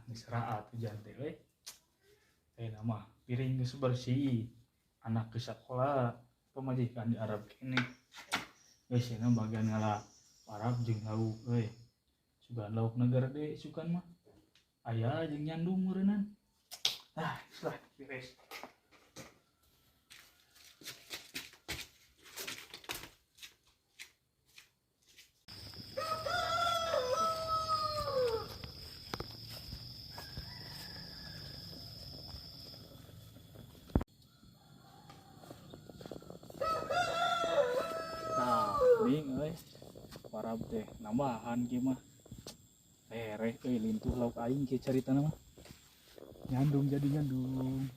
Geus raat hujan teh euy. Ayeuna mah piring geus bersih, anak geus sakola, pamajikan di Arab keneh. Geus ayeuna bagian ngala Arab jeung lauk euy. Sugan lauk negara deui sugan mah. Aya jeung nyandung meureunnan. Ah, geus lah beres. Nah, ning euy. Parab teh nambahan kieu mah. Tereh euy lintuh lauk aing kieu caritana mah. Nyandung jadi nyandung.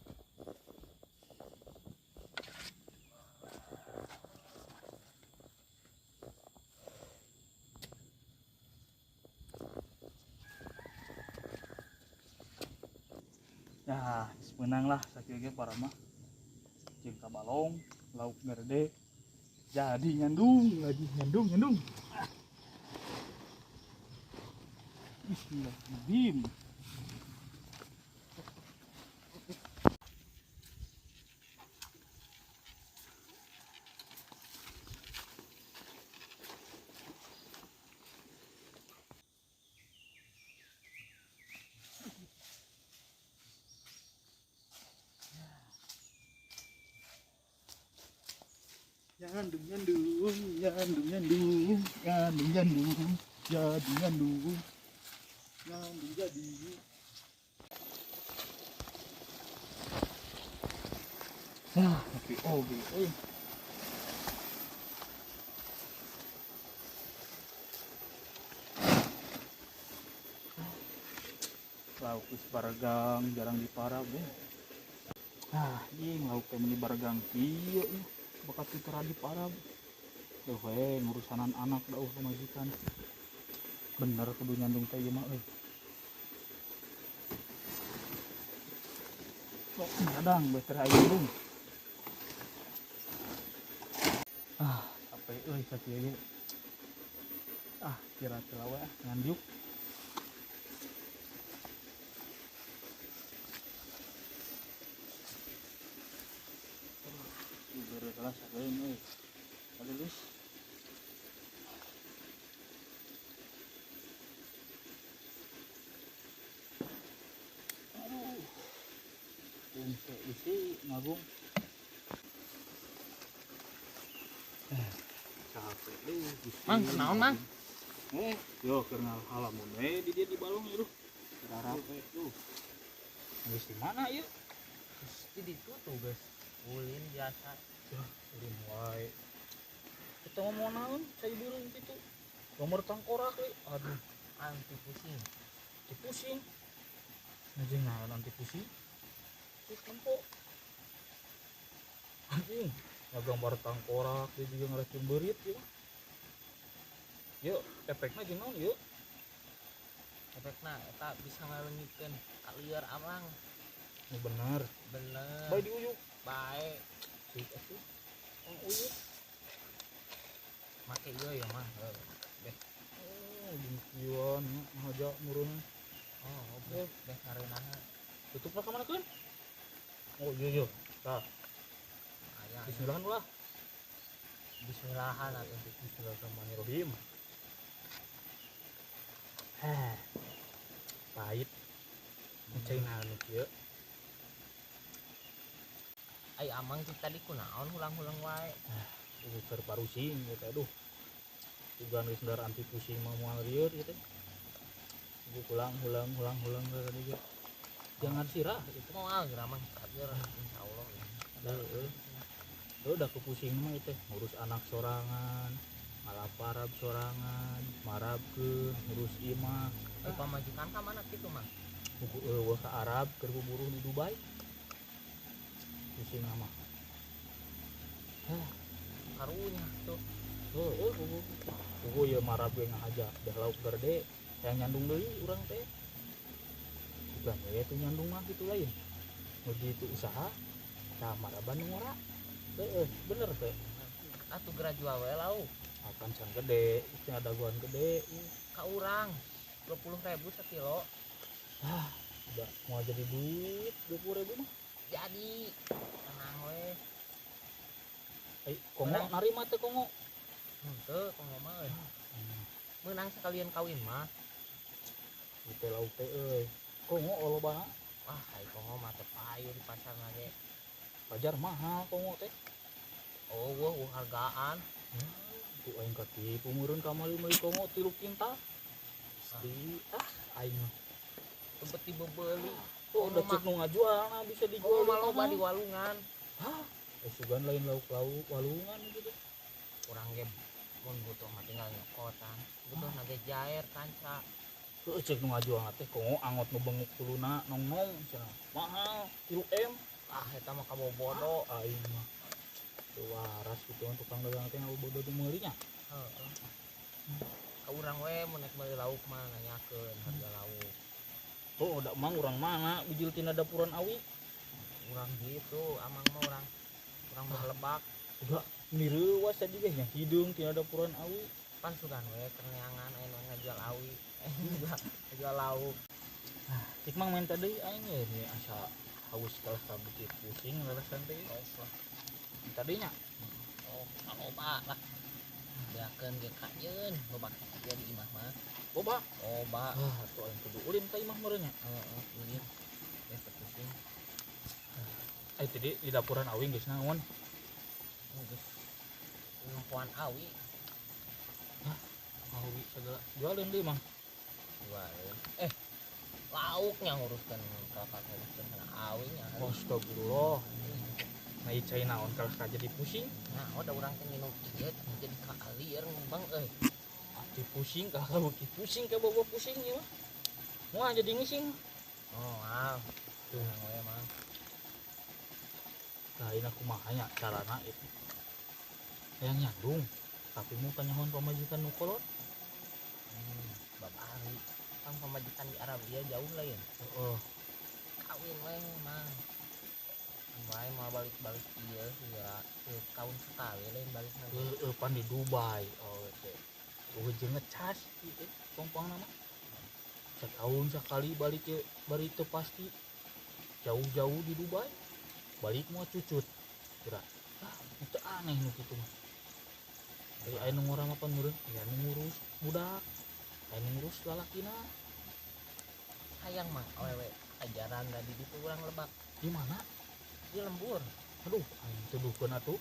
Nah, geus meunang lah sakieu ge parab mah. Jeung ka balong, lauk gede. Jadi nyandung lagi, nyandung, nyandung. Bismillahirrahmanirrahim. Nyandung, nyandung, nyandung, nyandung, nyandung, nyandung, jadi nyandung, nyandung jadi. Nah, tapi oge euy. Lauk geus baregang jarang diparab euy. Ah, ieu lauk teh meuni baregang kieu euy. Bakat kita lagi parab. Duh we ngurusanan anak dauh pamajikan. Bener kudu nyandung teh ieu mah euy. Sok ngadang bae teh aya nyandung. Ah, capek euy sakieu ge. Ah, kira-kira we ah ngandiuk. Kelas euy euy. Halus. Aduh. Bungse isi ngagung. Capek euy. Mang, kenaon, Mang? Yo keur ngalamun we di dieu di balong ieu. Rarape tuh. Geus di mana ieu? Geus di ditu tuh, geus. Ulin biasa. Yah, ulin wae. Kita ngomong naon, cai beureum kitu. Nomor tangkorak euy. Aduh, anti pusing. Anti pusing. Anjing naon anti pusing? Terus nempo. Anjing, ngagambar tangkorak dia juga ngeracun beurit ieu mah. Yuk, efekna jeung naon yuk? Efekna eta bisa ngaleungitkeun kalieur amang. Oh, bener. Bener. Bae diuyuk. Bae. Sip atuh. Oh, uyuk. Make ieu ya mah. Beh. Oh, jeung kieuan nya ngahaja muruna. Oh, beh, beh ngareunahna. Tutupna ka mana keun? Oh, iya iya. Tah. Aya. Bismillahan ulah. Bismillahan atuh. Bismillahirrahmanirrahim. Heh. Pahit. Cai naon kieu? Ai amang cik tadi kunaon hulang-hulang wae. Ah, keur parusing gitu aduh. Ugan geus ndar anti pusing mah moal lieur gitu. Ibu pulang hulang hulang hulang tadi ge. Jangan sirah gitu. Moal geura amang sadir insyaallah. Heeh. Heuh udah kepusing mah itu ngurus anak sorangan, ngalaparab sorangan, marabkeun, ngurus imah. Eh pamajikan ka mana kitu mah? Buku eueuh ka Arab keur buburuh di Dubai. Pusing mah. Hah, karunya tuh. Heuh, buku. Buku ieu marab ge ngahaja, dah lauk gede, hayang nyandung deui urang teh. Sugan we tuh nyandung mah kitu lain. Begitu usaha, tah maraban nu ngora. Heeh, bener teh. Atuh geura jual we lauk. Akan can gede, can dagoan gede. Ka urang 20.000 sakilo. Ah, udah mau jadi duit 20.000 mah. Jadi tenang we. Eh, kongo narima teh kongo. Henteu kongo mah euy. Meunang sekalian kawin mah. Teu lauk teh euy. Kongo lobana. Wah, ai kongo mah teu payu di pasar mah ge. Pajar mahal kongo teh. Oh, wah hargaan. Ku aing katipu meureun kamari meuli kongo 3 kintal. Pasti ah aing mah teu bebeuli. Oh, udah cek nu ngajualna bisa dijual mah loba di walungan. Hah, sugan lain lauk-lauk walungan gitu. Urang ge mun butuh mah tinggal nyokotan. Butuh na ge jair kanca. Heuh cek nu ngajualna teh kongo angot nu benguk kuluna nong-nong cenah. Mahal 3 M. Ah eta mah kabobodo aing mah. Teu waras kitu tukang dagang teh ngabobodo di meulinya. Heeh. Ka urang we mun nek meuli lauk mah nanyakeun harga lauk. Oh, udah mang urang mana bijil tina dapuran awi. Urang gitu, amang mah urang berlebak. Udah nireuwas tadi ge nya hideung tina dapuran awi. Pan sugan we kerneangan aya nu ngajual awi. Ngajual lauk. Ah, cik mang main tadi aing ge asa haus kalah ka beuki pusing lalasan teh. Oh, tadinya. Oh, loba lah. Beakeun ge kajeun, loba kieu di imah mah. Loba. Loba. Ah, atuh aing kudu ulin ka imah meureun nya. Heeh, ulin. Geus teu pusing. Eh tadi di dapuran awi geus naon? Geus nempoan awi. Hah, awi segala jualin deui mah. Jualin. Eh, lauknya nguruskeun kakak nguruskeun kana awi nya. Astagfirullah. Nah, ieu cai naon kalah ka jadi pusing. Nah, udah urang teh minum ieu jadi kaalir ngembang euy. Ati pusing kalah ka beuki pusing ka bawa pusing ieu mah. Moal jadi ngising. Oh, ah. Tuh we mah. Lain aku kumaha nya carana itu. Hayang nyandung, tapi mau kanyahoan pamajikan nu kolot. Babari. Kan pamajikan di Arab ieu jauh lain. Heeh. Kawin we mah. Bae mau balik-balik ieu ya tahun sekali lain balik lagi. Heeh, pan di Dubai. Oh teh. Eueuh jeung ngecas ieu pongpong nama. Setahun sekali balik ke bari teu pasti. Jauh-jauh di Dubai. Balik mau cucut. Kira. Ah, itu aneh nu kitu mah. Ari aya nu ngora mah pan meureun, aya nu ngurus budak. Aya nu ngurus lalakina. Hayang mah awewe ajaran da di ditu urang lebak. Di mana? Di lembur. Aduh, aing tuduhkeun atuh.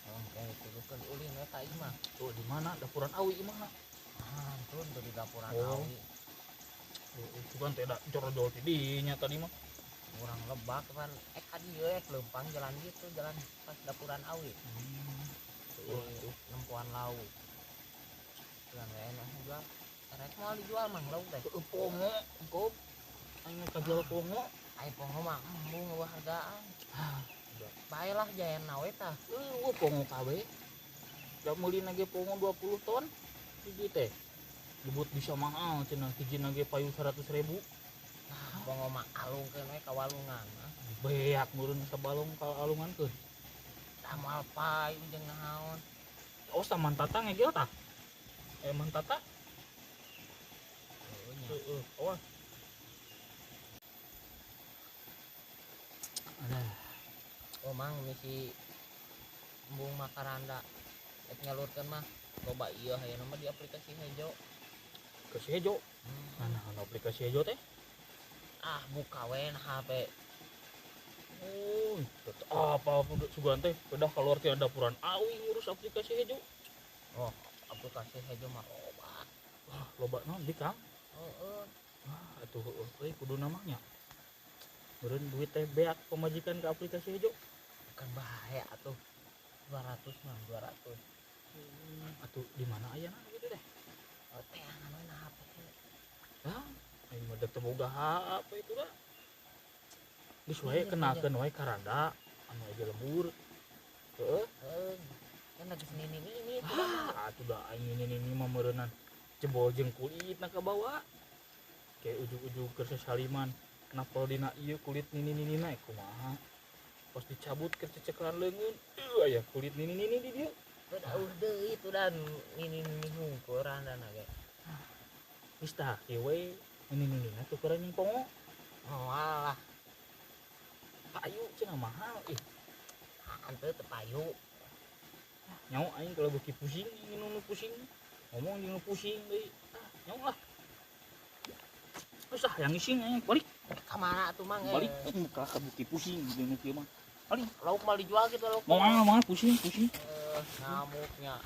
Oke, tuduhkeun ulin we ka imah. Tuh di mana? Dapuran awi imahna. Ah, turun tuh di dapuran oh. Awi. Heeh, sugan teh da jorojol ti dinya tadi mah. Urang lebak pan ka dieu leumpang jalan gitu, jalan pas dapuran awi. Tuh, tuh nempoan lauk. Jalan we enak jual. Rek moal dijual mang lauk teh. Heeh, pongo, engkau. Aing kajual pongo. Ai pongo mah embung eueuh hargaan. Ah, bae lah jaena we tah. Eueuh pongo kabeh. Da meulina ge pongo 20 ton. Hiji teh. Debut bisa mahal cenah hijina ge payu 100.000. Nah, pongo mah alungkeun we ka walungan mah. Beak meureun sabalong ka alungankeun. Tah moal payu jeung naon. Oh, taman tata ngegel tah. Eh, man tata. Heueuh nya. Heeh, awas. Alah. Oh mang misi embung makaranda rek nyalurkeun mah loba ieu ayeuna mah di aplikasi Hejo. Aplikasi Hejo. Nah, aplikasi Hejo teh? Ah, buka we na HP. Oh, apa sugan teh udah keluar ti dapuran awi ngurus aplikasi Hejo. Oh, aplikasi Hejo mah loba. Wah, loba naon di Kang? Heeh. Wah, atuh heueuh euy kudu namanya. Meureun duit teh beak pamajikan ke aplikasi Hejo. Bukan bahaya atuh. 200 mah 200. Atuh di mana ayana gitu teh? Oh, teh anu na HP teh. Hah, aing mah teu boga HP itu dah. Geus wae kenakeun wae karanda anu aja lembur. Heeh. Heeh. Kan geus nini-nini. Ah, atuh da aing nini-nini mah meureunnan jebol jeung kulitna ka bawa. Kayak ujug-ujug keur sasaliman. Napel dina ieu kulit nini-nini na kumaha. Pas dicabut keur cecekelan leungeun, eueuh aya kulit nini-nini di dieu. Udah deui itu dan nini-nini hungkul randana ge. Geus tah kieu we nini-nini na tukeran jeung pongo. Moal lah. Payu cenah mahal ih. Henteu, teu payu. Nyaho aing kalau beuki pusing ingin nu pusing. Ngomong jeung nu pusing deui. Ah, nyaho lah. Geus ah, yang ngising aing balik. Ka mana atuh, Mang? Balik muka kabuki pusing jeung nu kieu mah. Balik. Lauk mah dijual gitu lauk. Moal moal pusing pusing. Eh, ngamuknya.